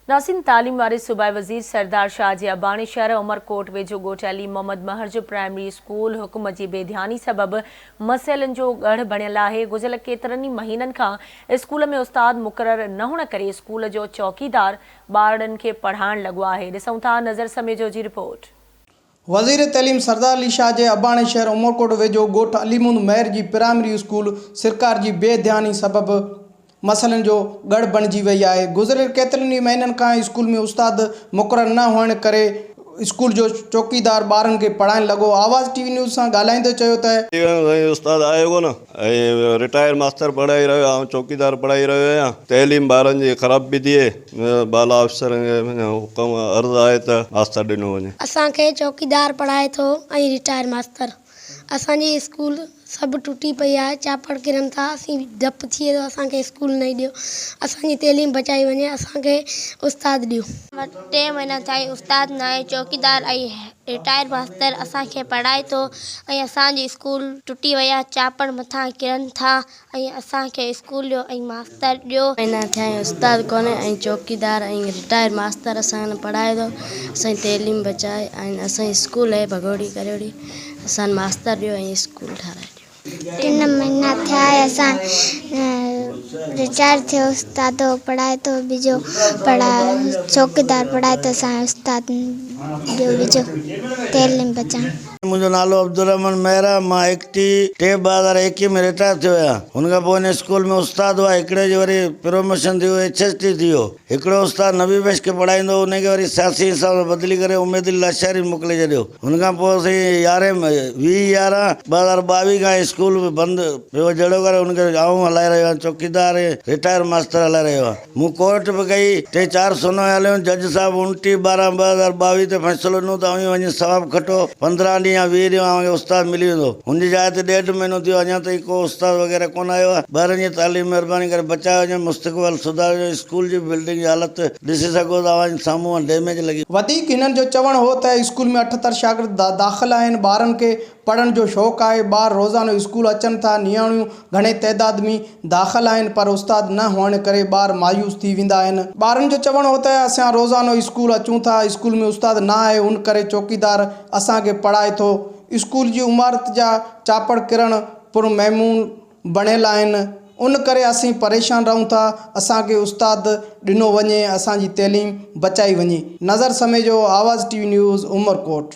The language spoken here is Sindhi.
ناظرين تعليم واري صوبائي وزير سردار شاهه جي اباڻي شهر عمرڪوٽ ويجهو ڳوٺ علي محمد مهر جو پرائمري اسڪول حڪم جي بي ڌياني سبب مسئلن جو ڳڙهه بڻيل آهي گذريل ڪيترن ئي مهينن کان اسڪول ۾ استاد مقرر نه هئڻ ڪري اسڪول جو چوڪيدار ٻارڙن کي پڙهائڻ لڳو آهي ڏسون ٿا نظر سميجو جي رپورٽ. وزير تعليم سردار علي شاهه جي اباڻي شهر عمرڪوٽ ويجهو ڳوٺ علي محمد مهر جي پرائمري اسڪول سرڪار جي بي ڌياني سبب مسئلن جو ڳڙهه بڻجي وئي آهي، گذريل ڪيترن ئي مهينن کان اسڪول ۾ استاد مقرر نه هئڻ ڪري اسڪول جو چوڪيدار ٻارن کي پڙهائڻ لڳو، آواز ٽي وي نيوز سان ڳالهائيندي چيو ته. سائين استاد آهي ڪونه ۽ رٽائر ماستر پڙهائي رهيو آهي آئون چوڪيدار پڙهائي رهيو آهيان تعليم ٻارن جي خراب پئي ٿئي بالا آفيسرن کي حڪم عرض آهي ته ماستر ڏنو وڃي. اسان کي چوڪيدار پڙهائي ٿو ۽ رٽائر ماستر اسان جي اسڪول سڀ ٽٽي پئي آهي چاپڙ ڪرن ٿا اسين ڊپ ٿئي ٿو اسان کي اسڪول نه ڏيو اسان جي تعليم بچائي وڃي اسان کي استاد ڏيو. ٽي مهينا ٿيا آهن استاد نه آهي چوڪيدار ۽ رٽائر ماستر اسان کي پڙهائي ٿو ۽ اسان جي اسڪول ٽٽي وئي آهي چاپڙ مٿان ڪرن ٿا ۽ اسان کي اسڪول ڏيو ۽ ماستر ڏيو. مهينا ٿيا آهن استاد ڪونهي ۽ چوڪيدار ۽ رٽائر ماستر اسان کي پڙهائي ٿو اسان جي تعليم بچائي ۽ اسان جي اسڪول هي ڀڳوڙي ڪريوڙي اسان کي ماستر ڏيو ۽ اسڪول ٺاراهي ڏيو. ٽن مهينا ٿيا آهي اسان رٽائر ٿيو استاد پڙهائي ٿو ٻيجو پڙهائي چوڪيدار پڙهائي ٿو اسان استاد ڏيو ٻيجو تعليم بچائڻ. منهنجو نالو عبدالرحمن مهر آهي، مان ايڪٽيهه ٽي 2021 ۾ رٽائر ٿيو آهيان. هن کان پوء هن اسڪول ۾ استاد هئا، هڪڙي جي وري پروموشن ٿي اهو ايڇ ايس ٽي ٿي ويو. هڪڙو استاد نبي بخش کي پڙهائيندو هو، ان کي وري سياسي حساب سان بدلي ڪري اميد علي لاشاري موڪلي ڇڏيو. هن کان پوء اسين يارهين 20 11 2022 کان اسڪول به بند پيو جهڙو ڪري هن کي آئون هلائي رهيو آهيان، چوڪيدار ۽ رٽائر ماستر هلائي رهيو آهيان. مون ڪورٽ به ڪئي، ٽي چار سنو هليون، جج صاحب 29 12 2022 تي فيصلو ڏنو ته اوهين وڃي ثواب کٽو، 15 ڏينهن يا 20 ڏينهن اوهان کي استاد ملي ويندو. هن جي جاء تي ڏيڍ مهينو ٿيو اڃا تائين ڪو استاد وغيره ڪونه آيو آهي. ٻارن جي تعليم مهرباني ڪري بچايو وڃي، مستقبل سڌاريو وڃي، اسڪول جي بلڊنگ جي حالت ڏسي سگهو ٿا اوهان جي سامهون آهي ڊيميج لڳي. وڌيڪ هنن جو چوڻ هو ته اسڪول ۾ 78 شاگرد داخل آهن، ٻارن کي پڙهڻ جو شوق آهي، ٻار روزانو اسڪول اچن ٿا، نياڻيون گهڻي تعداد ۾ داخل آهن پر استاد نه هئڻ ڪري ٻار مايوس ٿي ويندا آهن. ٻارن جو چوڻ هو ته اسان روزانو اسڪول اچون ٿا، اسڪول ۾ استاد نه آهي ان ڪري چوڪيدار اسان کي پڙهائي ٿو، اسڪول جي عمارت جا چاپڙ ڪرڻ پر معمول بڻيل آهن ان ڪري اسين پريشان رهون ٿا، اسان کي استاد ڏنو وڃي، اسان جي تعليم بچائي وڃي. Nazar Samejo, Awaz T V news, Umerkot.